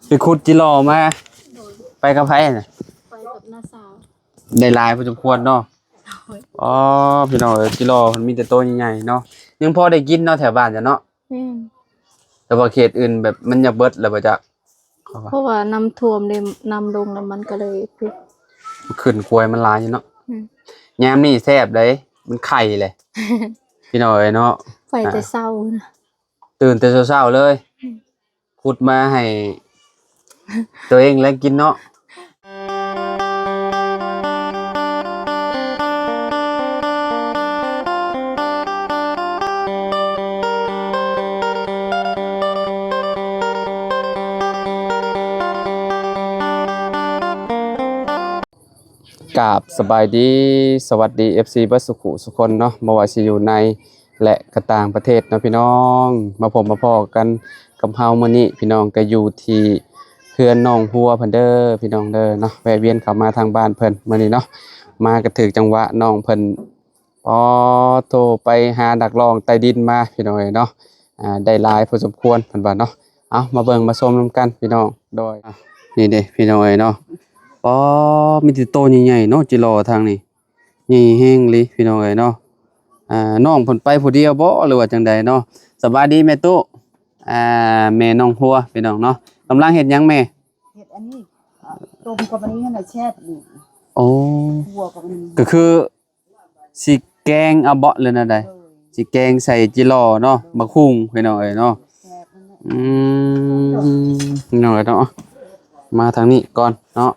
ໄປຂຸດຈິຫຼໍ່ມາ. ໂດຍ. ໄປກັບໃຜນະ? ໄປກັບນ້າສາວ. ໄດ້ຫຼາຍພໍສົມຄວນເນາະ. ໂດຍ. ອໍ ພີ່ນ້ອງເອີຍ ຈິຫຼໍ່ເພິ່ນມີແຕ່ໂຕໃຫຍ່ໆເນາະ ຍັງພໍໄດ້ກິນເນາະ ແຖວບ້ານເຈົ້າເນາະ. ແມ່ນ. ແຕ່ວ່າເຂດອື່ນແບບມັນຢາກເບິດແລ້ວບໍ່ຈັກ ເພາະວ່ານ້ຳຖ້ວມເດ້ ນ້ຳລົງແລ້ວມັນກໍເລີຍ ມັນຂຶ້ນ ກວຍມັນຫຼາຍຢູ່ເນາະ. ອືມ. ຍາມນີ້ແຊບເດ້ ມັນໄຂ່ເລີຍ ພີ່ນ້ອງເອີຍເນາະ. ໄປແຕ່ເຊົ້ານະ ຕື່ນແຕ່ເຊົ້າໆເລີຍ. ອືມ. ຂຸດມາໃຫ້ຕົວເອງແລະກິນເນາະ. ກາບສະບາຍດີ ສະຫວັດດີ ເອັຟຊີ ເບິດສຸຂູສຸຄົນເນາະ ບໍ່ວ່າຊິຢູ່ໃນ ແລະ ກະຕ່າງປະເທດເນາະພີ່ນ້ອງ. ມາພົບມາພໍ້ກັນກັບເຮົາມື້ນີ້ ພີ່ນ້ອງ ກະຢູ່ທີ່ເຮືອນນ້ອງຫົວເພິ່ນເດີພີ່ນ້ອງເດີເນາະ. ແວະວຽນເຂົ້າມາທາງບ້ານເພິ່ນມື້ນີ້ເນາະ ມາກະຖືກຈັງຫວະນ້ອງເພິ່ນ ອໍ ໂທໄປຫານັກຮ້ອງໃຕ້ດິນມາ ພີ່ນ້ອງເອີຍເນາະ. ອ່າ ໄດ້ຫຼາຍພໍສົມຄວນເພິ່ນວ່າເນາະ. ເອົາ ມາເບິ່ງມາຊົມນຳກັນພີ່ນ້ອງ. ໂດຍ ອ່ະ ນີ້ເດ້ພີ່ນ້ອງເອີຍເນາະ. ອໍ ມີແຕ່ໂຕໃຫຍ່ໆເນາະ ຈິຫຼໍ່ທາງນີ້ ໃຫຍ່ແຮງອີ່ຫຼີພີ່ນ້ອງເອີຍເນາະ. ອ່າ ນ້ອງເພິ່ນໄປຜູ້ດຽວບໍ່ ຫຼືວ່າຈັ່ງໃດເນາະ? ສະບາຍດີແມ່ຕູ້ ອ່າ ແມ່ນ້ອງຫົວພີ່ນ້ອງເນາະ. ກຳລັງເຮັດຫຍັງແມ່? ເຮັດອັນນີ້ ຕົ້ມກັບອັນນີ້ຫັ້ນນະແຊບຢູ່. ໂອ້ ຂົ້ວກັບອັນນີ້ ກໍຄື ຊິແກງເອົາເບາະ ຫຼືແນວໃດ? ໂດຍ. ຊິແກງໃສ່ຈິຫຼໍ່ເນາະ ບັກຫຸ່ງພີ່ນ້ອງເອີຍເນາະ. ແຊບນັ້ນແຫຼະ. ອືມ ພີ່ນ້ອງເອີຍເນາະ ມາທາງນີ້ກ່ອນເນາະ.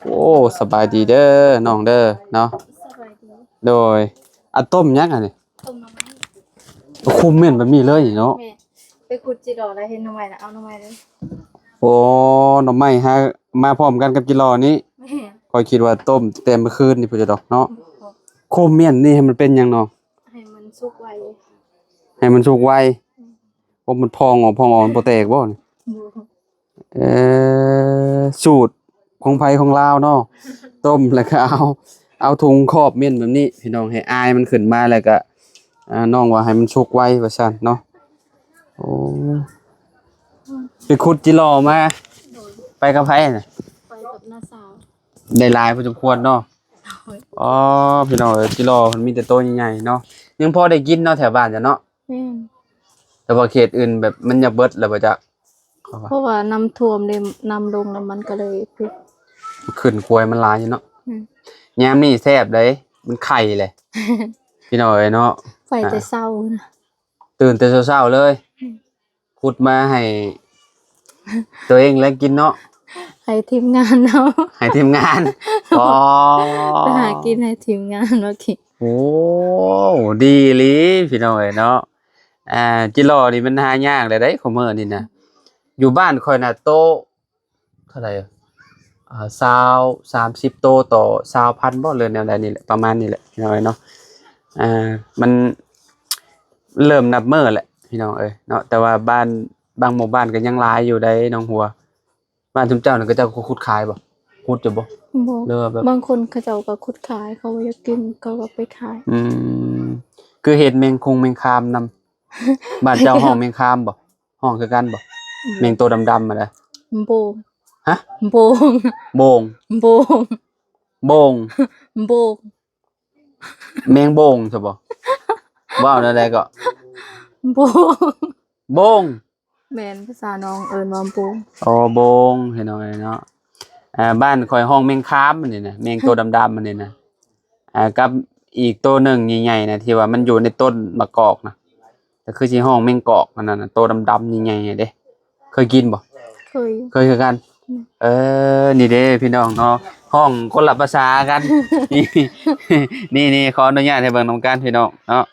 ໂອ້ ສະບາຍດີເດີນ້ອງເດີເນາະ. ສະບາຍດີ. ໂດຍ. ອາ ຕົ້ມຫຍັງອັນນີ້? ຕົ້ມໜໍ່ໄມ້. ຄຸມແມ່ນແບບນີ້ເລີຍເນາະ. ແມ່ນ. ໄປຂຸດຈິຫຼໍ່ແລ້ວເຫັນໜໍ່ໄມ້ແລ້ວເອົາໜໍ່ໄມ້ເລີຍ. ໂອ້ ໜໍ່ໄມ້ຫາມາພ້ອມກັນກັບຈິຫຼໍ່ນີ້. ແມ່ນ. ຂ້ອຍຄິດວ່າຕົ້ມແຕ່ມື້ຄືນນີ້ພຸ້ນດອກເນາະ. ບໍ່. ຄຸມແມ່ນນີ້ໃຫ້ມັນເປັນຫຍັງນ້ອງ? ໃຫ້ມັນສຸກໄວ. ໃຫ້ມັນສຸກໄວ. ອືມ. ໂອ້ ມັນພອງອອກ ພອງອອກ ມັນບໍ່ແຕກບໍ່ນີ້? ບໍ່. ເອີ ສູດຂອງໃຜຂອງລາວເນາະ. ຕົ້ມແລ້ວກໍເອົາ ເອົາຖົງຄອບແມ່ນແບບນີ້ພີ່ນ້ອງ ໃຫ້ອາຍມັນຂຶ້ນມາ ແລ້ວກໍ ອ່າ ນ້ອງວ່າໃຫ້ມັນສຸກໄວວ່າຊັ້ນເນາະ. ໂອ້ ໄປຂຸດຈິຫຼໍ່ມາ. ໂດຍ. ໄປກັບໃຜນະ? ໄປກັບນ້າສາວ. ໄດ້ຫຼາຍພໍສົມຄວນເນາະ. ໂດຍ. ອໍ ພີ່ນ້ອງເອີຍ ຈິຫຼໍ່ເພິ່ນມີແຕ່ໂຕໃຫຍ່ໆເນາະ ຍັງພໍໄດ້ກິນເນາະ ແຖວບ້ານເຈົ້າເນາະ. ແມ່ນ. ແຕ່ວ່າເຂດອື່ນແບບມັນຢາກເບິດແລ້ວບໍ່ຈັກ ເພາະວ່ານ້ຳຖ້ວມເດ້ ນ້ຳລົງແລ້ວມັນກໍເລີຍ ມັນຂຶ້ນ ກວຍມັນຫຼາຍຢູ່ເນາະ. ອືມ. ຍາມນີ້ແຊບເດ້ ມັນໄຂ່ເລີຍ ພີ່ນ້ອງເອີຍເນາະ. ໄປແຕ່ເຊົ້ານະ ຕື່ນແຕ່ເຊົ້າໆເລີຍ. ອືມ. ຂຸດມາໃຫ້ຕົວເອງແລະກິນເນາະ ໃຫ້ທີມງານເນາະ ໃຫ້ທີມງານ. ອໍ ໄປຫາກິນໃຫ້ທີມງານເນາະ. ໂອ້ ດີອີ່ຫຼີພີ່ນ້ອງເອີຍເນາະ. ອ່າ ຈິຫຼໍ່ນີ້ມັນຫາຍາກແລ້ວເດ້ ຄຸມື້ນີ້ນະ. ຢູ່ບ້ານຂ້ອຍນະ ໂຕເທົ່າໃດ ອ່າ ຊາວ ສາມສິບໂຕຕໍ່ຊາວພັນບໍ່ ຫຼືແນວໃດນີ້ແຫຼະ ປະມານນີ້ແຫຼະ ພີ່ນ້ອງເອີຍເນາະ. ອ່າ ມັນເລີ່ມນັບມື້ແຫຼະ ພີ່ນ້ອງເອີຍເນາະ. ແຕ່ວ່າບ້ານ ບາງໝູ່ບ້ານກໍຍັງຫຼາຍຢູ່ໃດ໋ ໜອງຫົວ. ບ້ານຊຸມເຈົ້ານີ້ ເຂົາເຈົ້າກໍຂຸດຂາຍບໍ່? ຂຸດຢູ່ບໍ່? ບໍ່. ຫຼືວ່າແບບ ບາງຄົນເຂົາເຈົ້າກໍຂຸດຂາຍ ເຂົາບໍ່ຢາກກິນ ເຂົາກໍໄປຂາຍ. ອືມ. ຄືເຫັນແມງຄົງແມງຄາມນຳ ບ້ານເຈົ້າຮ້ອງແມງຄາມບໍ່? ຮ້ອງຄືກັນບໍ່? ອືມ. ແມງໂຕດຳໆຫັ້ນນະ. ໂບງ. ຮະ? ໂບງ. ໂບງ. ໂບງ. ໂບງ. ໂບງ. ແມງໂບງຊະບໍ່? ເວົ້າແນວໃດເກາະ? ໂບງ. ໂບງ. ແມ່ນ ພາສານ້ອງເອີ້ນວ່າໂບງ. ໂອ້ ໂບງ ພີ່ນ້ອງເອີຍເນາະ. ອ່າ ບ້ານຂ້ອຍຮ້ອງແມງຄາມອັນນີ້ນະ ແມງໂຕດຳໆອັນນີ້ນະ. ອ່າ ກັບອີກໂຕໜຶ່ງໃຫຍ່ໆນະ ທີ່ວ່າມັນຢູ່ໃນຕົ້ນໝາກກອກນະ ກໍຄືຊິຮ້ອງແມງກອກອັນນັ້ນນະ ໂຕດຳໆໃຫຍ່ໆເດ້. ເຄີຍກິນບໍ່? ເຄີຍ. ເຄີຍຄືກັນ. ອືມ. ເອີ ນີ້ເດ້ພີ່ນ້ອງເນາະ ຮ້ອງຄົນລະພາສາກັນ. ນີ້ ນີ້ ນີ້ ຂໍອະນຸຍາດໃຫ້ເບິ່ງນຳກັນພີ່ນ້ອງເນາະ.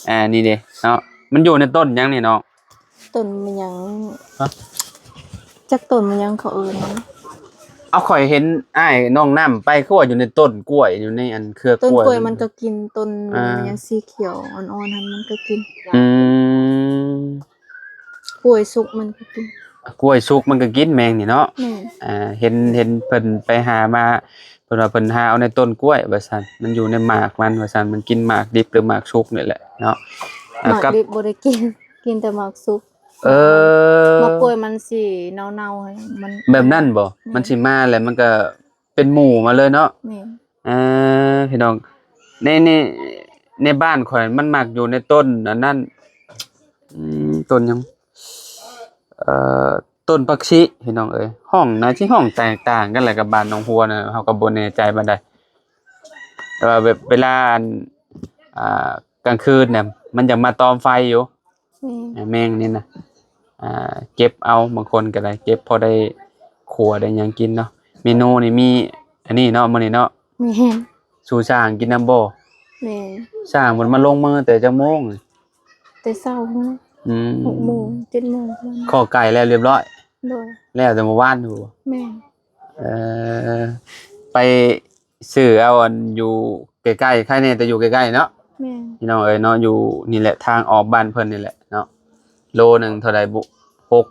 ອ່າ ນີ້ເດ້ເນາະ ມັນຢູ່ໃນຕົ້ນຫຍັງນີ້ນ້ອງ? ຕົ້ນມັນຫຍັງ? ຮະ? ຈັກຕົ້ນມັນຫຍັງເຂົາເອີ້ນ. ເອົາ ຂ້ອຍເຫັນອ້າຍນ້ອງນ້ຳໄປ ຄືວ່າຢູ່ໃນຕົ້ນກ້ວຍ ຢູ່ໃນອັນເຄືອກ້ວຍ. ຕົ້ນກ້ວຍມັນກໍກິນ ຕົ້ນ ອ່າ ມັນຫຍັງສີຂຽວອ່ອນໆຫັ້ນມັນກໍກິນ. ອືມ. ກ້ວຍສຸກມັນກໍກິນ. ກ້ວຍສຸກມັນກໍກິນແມງນີ້ເນາະ. ແມ່ນ. ອ່າ ເຫັນ ເຫັນເພິ່ນໄປຫາມາ ເພິ່ນວ່າເພິ່ນຫາເອົາໃນຕົ້ນກ້ວຍວ່າຊັ້ນ ມັນຢູ່ໃນໝາກມັນວ່າຊັ້ນ ມັນກິນໝາກດິບ ຫຼື ໝາກສຸກນີ້ແຫຼະເນາະ. ອ່າ ໝາກດິບບໍ່ໄດ້ກິນ ກິນແຕ່ໝາກສຸກ. ເອີ ມາປ່ວຍມັນຊິເນົ່າໆ ມັນ ແບບນັ້ນບໍ່? ແມ່ນ ມັນຊິມາແລ້ວມັນກໍເປັນໝູ່ມາເລີຍເນາະ. ແມ່ນ ເອີ ພີ່ນ້ອງ ໃນ ໃນ ໃນບ້ານຂ້ອຍມັນມັກຢູ່ໃນຕົ້ນອັນນັ້ນ ອືມ ຕົ້ນຫຍັງ ເອີ ຕົ້ນຜັກຊີ ພີ່ນ້ອງເອີຍ. ຮ້ອງ ໜ້າຊິຮ້ອງແຕກຕ່າງກັນແຫຼະກັບບ້ານໜອງຫົວນະ ເຮົາກໍບໍ່ແນ່ໃຈປານໃດ. ແຕ່ວ່າແບບເວລາ ອັນ ອ່າ ກາງຄືນນະ ມັນຢາກມາຕອມໄຟຢູ່. ແມ່ນ ແມ່ງນີ້ນະ ອ່າ ເກັບເອົາ ບາງຄົນກໍໄດ້ເກັບພໍໄດ້ຂົ້ວໄດ້ຫຍັງກິນເນາະ. ເມນູນີ້ມີອັນນີ້ເນາະ ມື້ນີ້ເນາະ. ແມ່ນ ສູ່ຊ້າງກິນນຳບໍ່? ແມ່ນ ຊ້າງເພິ່ນມາລົງມືແຕ່ຈັກໂມງ? ແຕ່ເຊົ້າພຸ້ນ ອືມ ຫົກໂມງ ເຈັດໂມງ ຄອກໄກ່ແລ້ວລຽບຮ້ອຍ? ໂດຍ ແລ້ວແຕ່ມື້ວານພຸ້ນ. ແມ່ນ ເອີ ໄປຊື້ເອົາອັນຢູ່ໃກ້ໆ ໃຄແດ່ແຕ່ຢູ່ໃກ້ໆເນາະ. ແມ່ນ ພີ່ນ້ອງເອີຍເນາະ ຢູ່ນີ້ແຫຼະ ທາງອອກບ້ານເພິ່ນນີ້ແຫຼະເນາະ. ໂລໜຶ່ງເທົ່າໃດບຸ? ຫົກ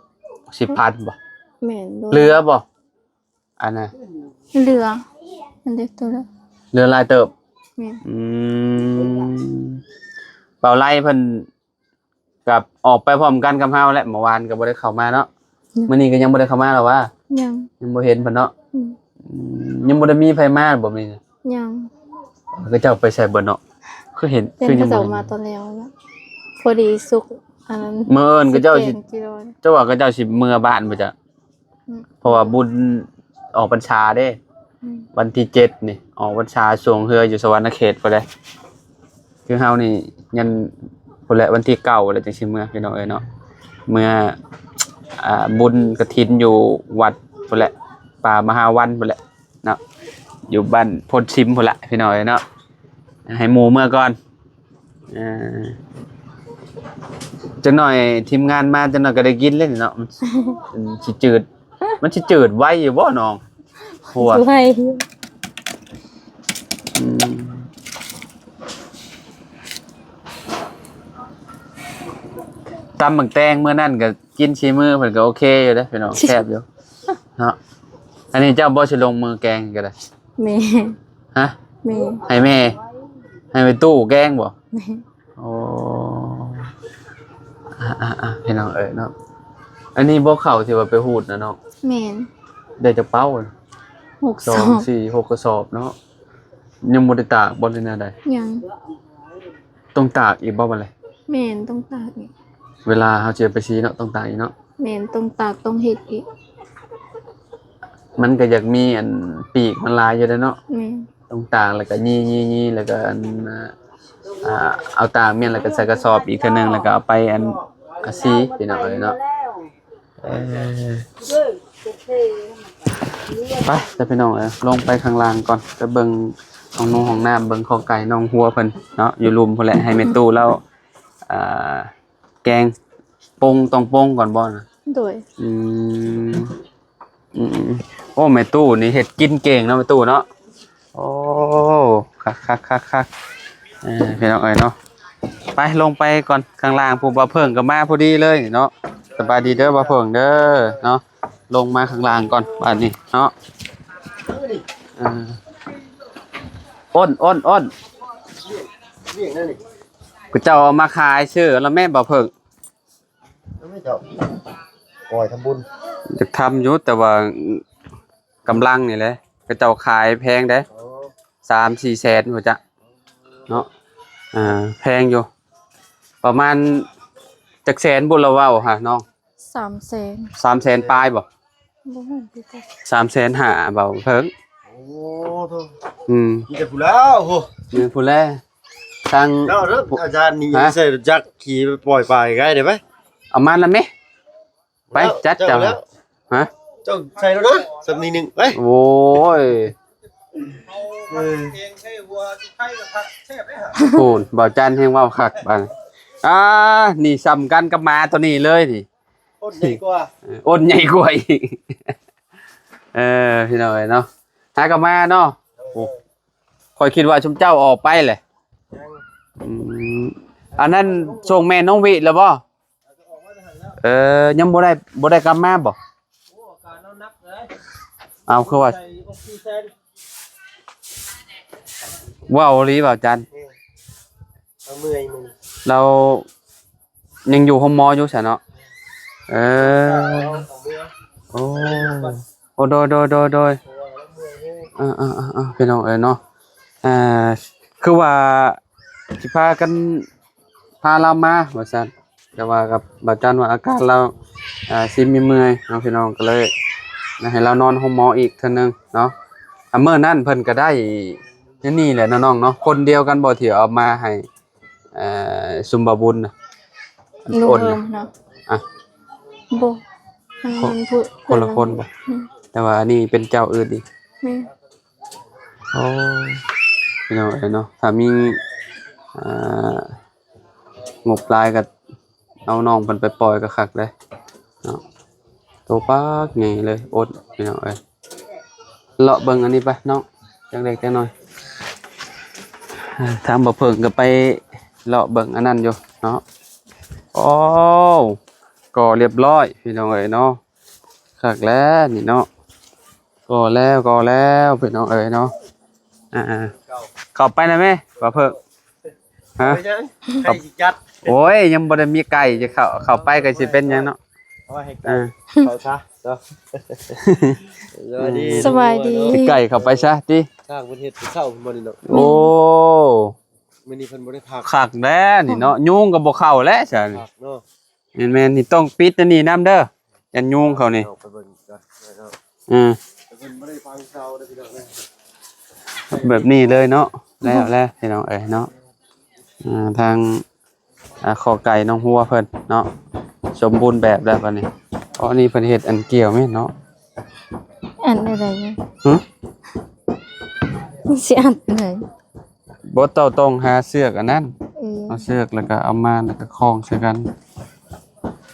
ສິບພັນບໍ່? ແມ່ນ ໂລ ເຫຼືອບໍ່? ອັນນະ ເຫຼືອ ອັນເດັກໂຕເຫຼືອ ເຫຼືອຫຼາຍເຕີບ. ແມ່ນ ອືມ ເບົາໄລເພິ່ນ ກັບອອກໄປພ້ອມກັນກັບເຮົາແຫຼະ ເມື່ອວານກໍບໍ່ໄດ້ເຂົ້າມາເນາະ. ອືມ ມື້ນີ້ກໍຍັງບໍ່ໄດ້ເຂົ້າມາແລ້ວຫວາ? ຍັງ ຍັງບໍ່ເຫັນເພິ່ນເນາະ. ອືມ ອືມ ຍັງບໍ່ໄດ້ມີໃຜມາບໍ່ມື້ນີ້? ຍັງ ເຂົາເຈົ້າໄປໃສເບິດເນາະ? ຄືເຫັນ ຄືຍັງບໍ່ເຫັນ ເຂົາເຈົ້າມາຕອນແລງແລ້ວ ພໍດີສຸກອັນນັ້ນ ມື້ອື່ນເຂົາເຈົ້າຊິ ເຈົ້າວ່າເຂົາເຈົ້າຊິເມືອບ້ານບໍ່ຈັກ? ອືມ ເພາະວ່າບຸນອອກພັນສາເດ້. ອືມ ວັນທີເຈັດນີ້ອອກພັນສາ ຊ່ວງເຮືອຢູ່ສະຫວັນນະເຂດພຸ້ນແຫຼະ. ຄືເຮົານີ້ຍັງພຸ້ນແຫຼະ ວັນທີເກົ້າແລ້ວຈັ່ງຊິເມືອ ພີ່ນ້ອງເອີຍເນາະ. ເມືອ ອ່າ ບຸນກະຖິນຢູ່ວັດພຸ້ນແຫຼະ ປ່າມະຫາວັນພຸ້ນແຫຼະເນາະ ຢູ່ບ້ານໂພນຊິມພຸ້ນແຫຼະ ພີ່ນ້ອງເອີຍເນາະ. ໃຫ້ໝູ່ເມືອກ່ອນ. ເອີ ຈັກໜ້ອຍທີມງານມາ ຈັກໜ້ອຍກໍໄດ້ກິນເລີຍເນາະ. ມັນ ມັນຊິຈືດ ມັນຊິຈືດໄວຢູ່ບໍ່ນ້ອງ? ຫົວ ໄວຢູ່. ອືມ ຕຳໝາກແຕງມື້ນັ້ນກໍກິນສີມືເພິ່ນກໍໂອເຄຢູ່ເດ້ພີ່ນ້ອງ ແຊບຢູ່ເນາະ. ອັນນີ້ເຈົ້າບໍ່ຊິລົງມືແກງກໍໄດ້? ແມ່ ຮະ? ແມ່ ໃຫ້ແມ່ ໃຫ້ແມ່ຕູ້ແກງບໍ່? ແມ່ ໂອ້ ອ່າໆໆ ພີ່ນ້ອງເອີຍເນາະ. ອັນນີ້ບໍ່ເຂົ້າທີ່ວ່າໄປຮູດນະນ້ອງ? ແມ່ນ ໄດ້ຈັກເປົາ? ຫົກ ສອງ ສອບ ສີ່ ຫົກກະສອບເນາະ. ຍັງບໍ່ໄດ້ຕາກບໍ່ ຫຼືແນວໃດ? ຍັງ ຕ້ອງຕາກອີກບໍ່ບັດນີ້? ແມ່ນ ຕ້ອງຕາກອີກ. ເວລາເຮົາຊິເອົາໄປສີເນາະ ຕ້ອງຕາກອີກເນາະ. ແມ່ນ ຕ້ອງຕາກ ຕ້ອງເຮັດອີກ. ມັນກໍຢາກມີອັນປີກມັນຫຼາຍຢູ່ເດ້ເນາະ. ແມ່ນ ຕ້ອງຕາກ ແລ້ວກໍຢີ່ໆໆ ແລ້ວກໍອັນ ອ່າ ເອົາຕາກມ້ຽນ ແລ້ວກໍໃສ່ກະສອບອີກເທື່ອໜຶ່ງ ແລ້ວກໍເອົາໄປອັນ ອາ ສີ ພີ່ນ້ອງເອີຍເນາະ. ເອີ ໄປ ເດີພີ່ນ້ອງເອີຍ ລົງໄປຂ້າງລ່າງກ່ອນ ໄປເບິ່ງຫ້ອງນຸງຫ້ອງນ້ຳ ເບິ່ງຄອກໄກ່ນ້ອງຫົວເພິ່ນເນາະ ຢູ່ລຸ່ມພຸ້ນແຫຼະ ໃຫ້ແມ່ຕູ້ລາວ ອ່າ ແກງ ປົງ ຕ້ອງປົງກ່ອນບໍ່ນະ? ໂດຍ ອືມ ອືມ ໂອ້ ແມ່ຕູ້ນີ້ເຮັດກິນເກັ່ງເນາະ ແມ່ຕູ້ເນາະ. ໂອ້ ຄັກໆໆໆ ເອີ ພີ່ນ້ອງເອີຍເນາະ. ໄປ ລົງໄປກ່ອນຂ້າງລ່າງ ຜູ້ບ່າວເຜິ້ງກໍມາພໍດີເລີຍເນາະ. ສະບາຍດີເດີບ່າວເຜິ້ງເດີເນາະ. ລົງມາຂ້າງລ່າງກ່ອນບາດນີ້ເນາະ. ເອີ ໂອ້ນ ໂອ້ນ ໂອ້ນ ເຂົາເຈົ້າເອົາມາຂາຍຊື້ແລ້ວແມ່ນບໍ່ເຜິ້ງ? ເຈົ້າ ປ່ອຍທຳບຸນ ຢາກທຳຢູ່ ແຕ່ວ່າກຳລັງນີ້ແຫຼະ ເຂົາເຈົ້າຂາຍແພງເດ້. ໂອ້ ສາມສີ່ແສນພຸ້ນຈະເນາະ. ອ່າ ແພງຢູ່ ປະມານຈັກແສນບຸ ລະເວົ້າຫານ້ອງ? ສາມແສນ ສາມແສນປາຍບໍ່? ບໍ່ຮູ້ຄືກັນ ສາມແສນຫ້າ ເວົ້າເຖິງ. ໂອ້ໂທ້ ອືມ ມີແຕ່ຜູ້ແລ້ວໂຫ ມີຜູ້ແລ້ວ. ທາງ ເຈົ້າເດີອາຈານນີ້ ຮະ ໃສ່ລົດຈັກຂີ່ໄປປ່ອຍປາໃກ້ໄດ້ໄປ? ເອົາມານຳແມ ໄປ ເຈົ້າ ຈັດເຈົ້າ ເຈົ້າແລ້ວ ຮະ ເຈົ້າໃສ່ແລ້ວນະ ສຳນີໜຶ່ງໄປ. ໂອ້ຍ ເອີ ເພງໃສ່ຫົວຊິໄຄກໍຄັກແຊບເດ້ຫະ. ໂອ້ ບ່າວຈັນແຮງເວົ້າຄັກບາດນີ້. ອ່າ ນີ້ສ່ຳກັນກັບໝາຕົວນີ້ເລີຍນີ້. ອົນໃຫຍ່ກວ່າ ເອີ ອົນໃຫຍ່ກວ່າອີກ. ເອີ ພີ່ນ້ອງເອີຍເນາະ ຫາກໍມາເນາະ. ໂອ້ ຂ້ອຍຄິດວ່າຊຸມເຈົ້າອອກໄປແຫຼະ. ອືມ ອັນນັ້ນສົ່ງແມ່ນ້ອງວິແລ້ວບໍ່? ເອີ ຍັງບໍ່ໄດ້ ບໍ່ໄດ້ກັບມາບໍ່? ເອົາ ຄືວ່າ ເວົ້າອີ່ຫຼີ ບ່າວຈັນ ເອີ ລາວເມື່ອຍມື້ນີ້ ລາວຍັງຢູ່ໂຮງໝໍຢູ່ຊະເນາະ. ເອີ ໂອ້ ໂອ້ ໂດຍ ໂດຍ ໂດຍ ໂດຍ ເອີ ເອີ ເອີ ເອີ ພີ່ນ້ອງເອີຍເນາະ ອ່າ ຄືວ່າຊິພາກັນ ພາລາວມາວ່າຊັ້ນ ແຕ່ວ່າກັບບ່າວຈັນວ່າອາການລາວ ອ່າ ຊິມີເມື່ອຍເນາະ ພີ່ນ້ອງ ກໍເລີຍໃຫ້ລາວນອນໂຮງໝໍອີກເທື່ອໜຶ່ງເນາະ ອ່າ ມື້ນັ້ນເພິ່ນກໍໄດ້ ນີ້ແຫຼະເນາະນ້ອງເນາະ ຄົນດຽວກັນບໍ່ທີ່ເອົາມາໃຫ້ ເອີ ຊຸມບ່າວບຸນນະ ລຸງເອີມນະ ອ່ະ ບໍ່ ອັນນັ້ນຜູ້ ຄົນລະຄົນບໍ່? ອືມ ແຕ່ວ່າອັນນີ້ເປັນເຈົ້າອື່ນອີກ ແມ່ນ ໂອ້ ພີ່ນ້ອງເອີຍເນາະ ຖ້າມີ ອ່າ ງົບຫຼາຍກໍເອົານ້ອງເພິ່ນໄປປ່ອຍກໍຄັກເດ້ເນາະ ໂຕປາກໃຫຍ່ເລີຍ ອົດ ພີ່ນ້ອງເອີຍ ເລາະເບິ່ງອັນນີ້ໄປນ້ອງ ຈັກເລັກຈັກນ້ອຍ ທາງບ່າວເຜິ້ງກໍໄປເລາະເບິ່ງອັນນັ້ນຢູ່ເນາະ ໂອ້ ກໍລຽບຮ້ອຍ ພີ່ນ້ອງເອີຍເນາະ ຄັກແລ້ວນີ້ເນາະ ກໍແລ້ວ ກໍແລ້ວ ພີ່ນ້ອງເອີຍເນາະ ອ່າ ເຂົ້າໄປນະແມ່ ບ່າວເຜິ້ງ ຮະ ໄປຍັງ ໃກ້ຊິຈັດ ໂອ້ຍ ຍັງບໍ່ໄດ້ມີໄກ່ ຈະເຂົ້າ ເຂົ້າໄປກໍຊິເປັນຫຍັງເນາະ ເອົາໄວ້ໃຫ້ໄກ່ ອ່າ ເຂົ້າຊະເນາະ ສະບາຍດີ ສະບາຍດີ ໄກ່ເຂົ້າໄປຊະຕິ ຊ່າງເພິ່ນເຮັດແຕ່ເຊົ້າພຸ້ນບໍ່ນີ້ເນາະ ໂອ້ ມື້ນີ້ເພິ່ນບໍ່ໄດ້ພັກ ຄັກແລ້ວນີ້ເນາະ ຍຸງກໍບໍ່ເຂົ້າແລ້ວຊະ ຄັກເນາະ ແມ່ນໆ ນີ້ຕ້ອງປິດອັນນີ້ນຳເດີ ຢ້ານຍຸງເຂົ້ານີ້ ເອົາໄປເບິ່ງກ່ອນ ເອີ ເພິ່ນບໍ່ໄດ້ຟັງເຊົາເດີພີ່ນ້ອງເອີຍ ແບບນີ້ເລີຍເນາະ ແລ້ວ ແລ້ວ ພີ່ນ້ອງເອີຍເນາະ ອ່າ ທາງ ອ່າ ຂໍໄກ່ນ້ອງຫົວເພິ່ນເນາະ ສົມບູນແບບແລ້ວບັດນີ້ ອໍ ອັນນີ້ເພິ່ນເຮັດອັນກ່ຽວແມ່ນເນາະ ອັນໃດ ຫຶ ມັນຊິອັດໃດ ບໍ່ ເຈົ້າຕ້ອງຫາເຊືອກອັນນັ້ນ ເອີ ເອົາເຊືອກແລ້ວກໍເອົາມາ ແລ້ວກໍຄ້ອງໃສ່ກັນ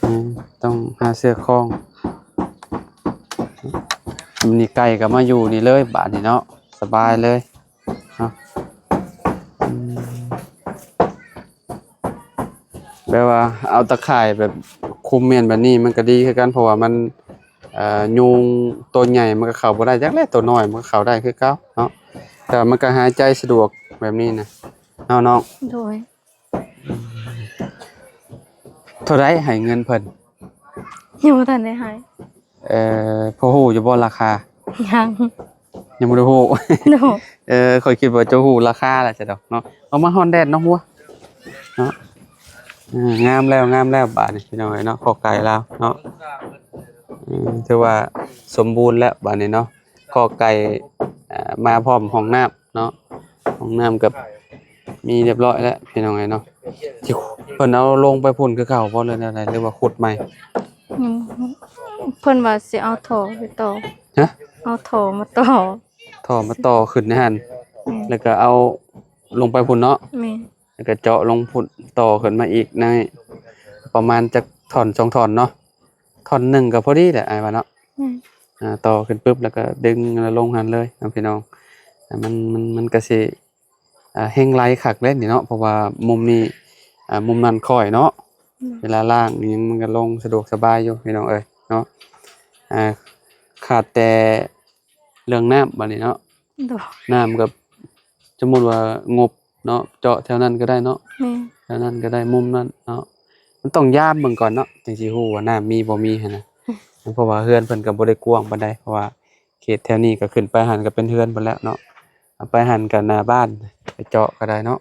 ອືມ ຕ້ອງຫາເຊືອກຄ້ອງ ບາດນີ້ໄກ່ກໍມາຢູ່ນີ້ເລີຍ ບາດນີ້ເນາະ ສະບາຍເລີຍເນາະ ອືມ ແບບວ່າເອົາຕາຂ່າຍແບບຄຸມແມ່ນແບບນີ້ ມັນກໍດີຄືກັນ ເພາະວ່າມັນ ເອີ ຍຸງໂຕໃຫຍ່ມັນກໍເຂົ້າບໍ່ໄດ້ ຈັກແຫຼະ ໂຕນ້ອຍມັນກໍເຂົ້າໄດ້ຄືເກົ່າເນາະ ແຕ່ວ່າມັນກໍຫາຍໃຈສະດວກແບບນີ້ນະເນາະນ້ອງ ໂດຍ ເທົ່າໃດໃຫ້ເງິນເພິ່ນ? ຍັງບໍ່ທັນໄດ້ໃຫ້ ເອີ ພໍຮູ້ຢູ່ບໍ່ລາຄາ? ຍັງ ຍັງບໍ່ໄດ້ຮູ້ ໂດຍ ເອີ ຂ້ອຍຄິດວ່າເຈົ້າຮູ້ລາຄາແລ້ວຊະດອກເນາະ ເອົາມາຮ້ອນແດດເນາະຫົວ ເນາະ ເອີ ງາມແລ້ວ ງາມແລ້ວບາດນີ້ ພີ່ນ້ອງເອີຍເນາະ ຂໍໄກ່ລາວເນາະ ເອີ ຖືວ່າສົມບູນແລ້ວບາດນີ້ເນາະ ຂໍໄກ່ ເອີ ມາພ້ອມຫ້ອງນ້ຳເນາະ ຫ້ອງນ້ຳກໍມີຮຽບຮ້ອຍແລ້ວ ພີ່ນ້ອງເອີຍເນາະ ຊິເພິ່ນເອົາລົງໄປພຸ້ນຄືເກົ່າບໍ່ ຫຼືແນວໃດ ຫຼືວ່າຂຸດໃໝ່? ຍັງ ເພິ່ນວ່າຊິເອົາທໍ່ໄປຕໍ່ ຮະ? ເອົາທໍ່ມາຕໍ່ ທໍ່ມາຕໍ່ຂຶ້ນໃນຫັ້ນ ແມ່ນ ແລ້ວກໍເອົາລົງໄປພຸ້ນເນາະ ແມ່ນ ແລ້ວກໍເຈາະລົງພຸ້ນ ຕໍ່ຂຶ້ນມາອີກໃນປະມານຈັກທ່ອນສອງທ່ອນເນາະ ທ່ອນໜຶ່ງກໍພໍດີແຫຼະ ອ້າຍວ່າເນາະ ແມ່ນ ອ່າ ຕໍ່ຂຶ້ນປຶບ ແລ້ວກໍດຶງແລ້ວລົງຫັ້ນເລີຍເນາະ ພີ່ນ້ອງ ອ່າ ມັນ ມັນ ມັນກໍຊິ ອ່າ ແຮ່ງໄຫຼຄັກເດ້ນີ້ເນາະ ເພາະວ່າມຸມນີ້ ອ່າ ມຸມນັ້ນຄ່ອຍເນາະ ອືມ ເວລາລ້າງອີ່ຫຍັງມັນກໍລົງສະດວກສະບາຍຢູ່ ພີ່ນ້ອງເອີຍເນາະ ອ່າ ຂາດແຕ່ເລື່ອງນ້ຳບາດນີ້ເນາະ ໂດຍ ນ້ຳກໍ ສົມມຸດວ່າງົບເນາະ ເຈາະແຖວນັ້ນກໍໄດ້ເນາະ ແມ່ນ ແຖວນັ້ນກໍໄດ້ ມຸມນັ້ນເນາະ ມັນຕ້ອງຢາມເບິ່ງກ່ອນເນາະ ຈັ່ງຊິຮູ້ວ່ານ້ຳມີບໍ່ມີຫັ້ນນະ ເພາະວ່າເຮືອນເພິ່ນກໍບໍ່ໄດ້ກວ້າງປານໃດ ເພາະວ່າເຂດແຖວນີ້ກໍຂຶ້ນໄປຫັ້ນກໍເປັນເຮືອນເພິ່ນແລ້ວເນາະ ເອົາໄປຫັ້ນກໍໜ້າບ້ານ ໄປເຈາະກໍໄດ້ເນາະ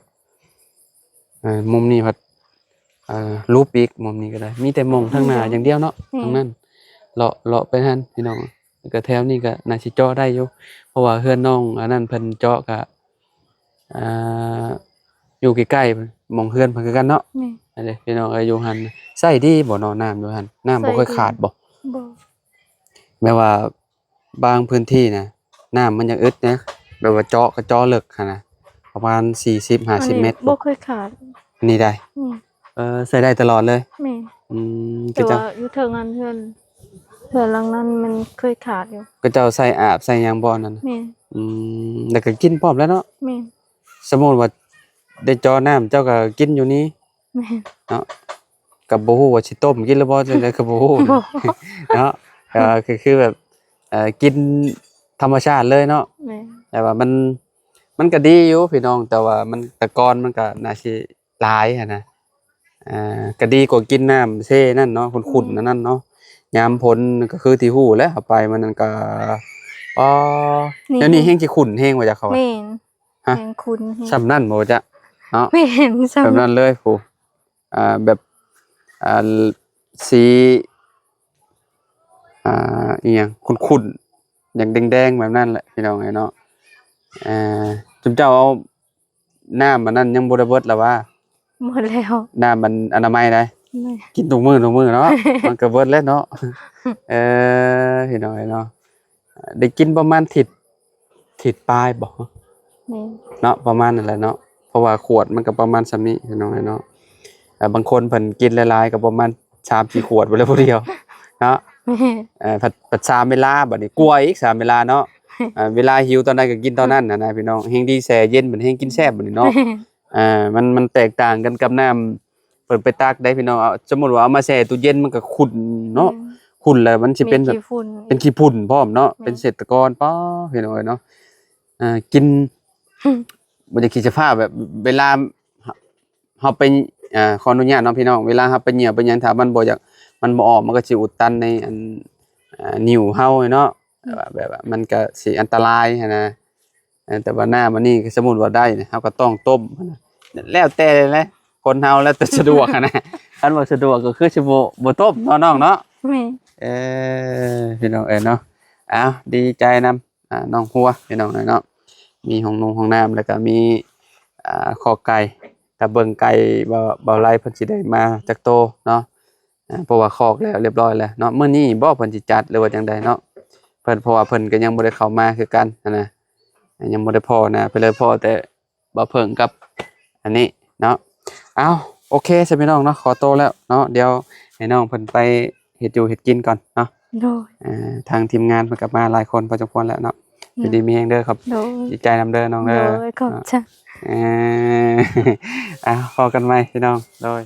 ເອີ ມຸມນີ້ພັດ ເອີ ຫຼຸບອີກ ມຸມນີ້ກໍໄດ້ ມີແຕ່ໝ່ອງທາງໜ້າຢ່າງດຽວເນາະ ແມ່ນ ທາງນັ້ນ ເລາະ ເລາະໄປຫັ້ນພີ່ນ້ອງ ແລ້ວກໍແຖວນີ້ກໍໜ້າຊິເຈາະໄດ້ຢູ່ ເພາະວ່າເຮືອນນ້ອງອັນນັ້ນເພິ່ນເຈາະກໍ ອ່າ ຢູ່ໃກ້ໆ ໝ່ອງເຮືອນເພິ່ນຄືກັນເນາະ ແມ່ນ ອັນນີ້ພີ່ນ້ອງເອີຍ ຢູ່ຫັ້ນ ໃຊ້ດີບໍ່ເນາະ ນ້ຳຢູ່ຫັ້ນ ນ້ຳບໍ່ເຄີຍຂາດບໍ່? ບໍ່ ແບບວ່າ ບາງພື້ນທີ່ນະ ນ້ຳມັນຍັງອຶດນະ ແບບວ່າເຈາະກໍເຈາະເລິກຫັ້ນນະ ປະມານສີ່ສິບຫ້າສິບແມັດ ບໍ່ເຄີຍຂາດ ນີ້ໄດ໋ ແມ່ນ ເອີ ໃຊ້ໄດ້ຕະຫຼອດເລີຍ ແມ່ນ ອືມ ແຕ່ວ່າຢູ່ເທິງອັນເຮືອນ ເຮືອນຫຼັງນັ້ນມັນເຄີຍຂາດຢູ່ ເຂົາເຈົ້າໃສ່ອາບໃສ່ຫຍັງບໍ່ນັ້ນ ແມ່ນ ອືມ ແລ້ວກໍກິນພ້ອມແລ້ວເນາະ ແມ່ນ ສົມມຸດວ່າໄດ້ເຈາະນ້ຳ ເຈົ້າກໍກິນຢູ່ນີ້ ແມ່ນ ເນາະ ກໍບໍ່ຮູ້ວ່າຊິຕົ້ມກິນຫຼືບໍ່ ຈັ່ງໃດກໍບໍ່ຮູ້ ບໍ່ ເນາະ ກໍຄື ຄືແບບ ເອີ ກິນທຳມະຊາດເລີຍເນາະ ແມ່ນ ແຕ່ວ່າມັນ ມັນກໍດີຢູ່ພີ່ນ້ອງ ແຕ່ວ່າມັນ ແຕ່ກ່ອນມັນກໍໜ້າຊິຫຼາຍຫັ້ນນະ ອ່າ ກໍດີກວ່າກິນນ້ຳເຊນັ້ນເນາະ ຂຸ່ນໆ ອືມ ອັນນັ້ນເນາະ. ຍາມຝົນກໍຄືທີ່ຮູ້ແຫຼະ ເຮົາໄປມື້ນັ້ນກໍ ອໍ ນີ້ ດຽວນີ້ແຮງຊິຂຸ່ນແຮງວ່າຈັກເຂົາວ່າ ແມ່ນ ຮະ ແຮງຂຸ່ນແຮງ ສ່ຳນັ້ນບໍ່ຈັກເນາະ ແມ່ນ ສ່ຳ ສ່ຳນັ້ນເລີຍພຸ້ນ. ອ່າ ແບບ ອ່າ ສີ ອ່າ ອີ່ຫຍັງ ຂຸ່ນໆ ຫຍັງແດງໆ ແບບນັ້ນແຫຼະ ພີ່ນ້ອງເອີຍເນາະ. ອ່າ ຈຸມເຈົ້າເອົາ ນ້ຳອັນນັ້ນຍັງບໍ່ໄດ້ເບິດລະຫວາ? ໝົດແລ້ວ ນ້ຳອັນອະນາໄມໃດ໋ ແມ່ນ ກິນທຸກມື້ທຸກມື້ເນາະ ມັນກໍເບິດແລ້ວເນາະ. ເອີ ພີ່ນ້ອງເອີຍເນາະ ໄດ້ກິນປະມານທິດ ທິດປາຍບໍ່? ແມ່ນ ເນາະ ປະມານນັ້ນແຫຼະເນາະ ເພາະວ່າຂວດມັນກໍປະມານສ່ຳນີ້ ພີ່ນ້ອງເອີຍເນາະ. ແຕ່ບາງຄົນເພິ່ນກິນຫຼາຍໆ ກໍປະມານສາມສີ່ຂວດໄປເລີຍຜູ້ດຽວເນາະ. ແມ່ນ ເອີ ພັດ ພັດສາມເວລາ ບັດນີ້ກວຍອີກສາມເວລາເນາະ. ເອີ ເວລາຫິວຕອນໃດກໍກິນຕອນນັ້ນນະ ພີ່ນ້ອງ ແຮງດີແຊ່ເຢັນ ບັດແຮງກິນແຊບບັດນີ້ເນາະ. ແມ່ນ ເອີ ມັນ ມັນແຕກຕ່າງກັນກັບນ້ຳ ເພິ່ນໄປຕັກໄດ້ພີ່ນ້ອງ. ເອົາ ສົມມຸດວ່າເອົາມາແຊ່ຕູ້ເຢັນ ມັນກໍຂຸ່ນເນາະ. ແມ່ນ ຂຸ່ນແລ້ວມັນຊິເປັນແບບ ເປັນຂີ້ຝຸ່ນ ເປັນຂີ້ຝຸ່ນພ້ອມເນາະ. ແມ່ນ ເປັນເສດຕະກອນ ປ້າ ພີ່ນ້ອງເອີຍເນາະ. ອ່າ ກິນ ບໍ່ຢາກຄິດສະພາບແບບເວລາ ເຮົາໄປ ອ່າ ຂໍອະນຸຍາດເນາະພີ່ນ້ອງ ເວລາເຮົາໄປຍ່ຽວໄປຫຍັງ ຖ້າມັນບໍ່ຢາກ ມັນບໍ່ອອກ ມັນກໍຊິອຸດຕັນໃນອັນ ອ່າ ນິ້ວເຮົາເນາະ. ອືມ ແບບວ່າ ແບບວ່າມັນກໍຊິອັນຕະລາຍຫັ້ນນະ. ເອີ ແຕ່ວ່ານ້ຳອັນນີ້ ສົມມຸດວ່າໄດ້ນະ ເຮົາກໍຕ້ອງຕົ້ມຫັ້ນນະ ແລ້ວແຕ່ແຫຼະ ຄົນເຮົາແລ້ວແຕ່ສະດວກຫັ້ນນະ. ຄັນບໍ່ສະດວກກໍຄືຊິບໍ່ ບໍ່ຕົ້ມເນາະນ້ອງເນາະ. ແມ່ນ ເອີ ພີ່ນ້ອງເອີຍເນາະ. ເອົາ ດີໃຈນຳ ອ່າ ນ້ອງຄົວ ພີ່ນ້ອງເອີຍເນາະ ມີຫ້ອງນຸ່ງຫ້ອງນ້ຳ ແລ້ວກໍມີ ອ່າ ຄອກໄກ່. ຖ້າເບິ່ງໄກ່ ເບົາ ເບົາໄລເພິ່ນຊິໄດ້ມາຈັກໂຕເນາະ. ອ່າ ເພາະວ່າຄອກແລ້ວ ລຽບຮ້ອຍແລ້ວເນາະ. ມື້ນີ້ບໍ່ ເພິ່ນຊິຈັດ ຫຼືວ່າຈັ່ງໃດເນາະ ເພິ່ນ ເພາະວ່າເພິ່ນກໍຍັງບໍ່ໄດ້ເຂົ້າມາຄືກັນຫັ້ນນະ ຍັງບໍ່ໄດ້ພໍ້ໜ້າເພິ່ນເລີຍ ພໍ້ແຕ່ບ່າວເຜິ້ງກັບອັນນີ້ເນາະ. ເອົາ ໂອເຄ ຊະພີ່ນ້ອງເນາະ ຂໍໂຕແລ້ວເນາະ ດຽວໃຫ້ນ້ອງເພິ່ນໄປເຮັດຢູ່ເຮັດກິນກ່ອນເນາະ. ໂດຍ ອ່າ ທາງທີມງານເພິ່ນກໍມາຫຼາຍຄົນພໍສົມຄວນແລ້ວເນາະ. ໂດຍ ຢູ່ດີມີແຮງເດີ ຂອບ ໂດຍ ໃຈນຳເດີນ້ອງເດີ. ໂດຍ ຂອບໃຈ. ເອີ ເອົາ ພໍ້ກັນໃໝ່ພີ່ນ້ອງ ໂດຍ.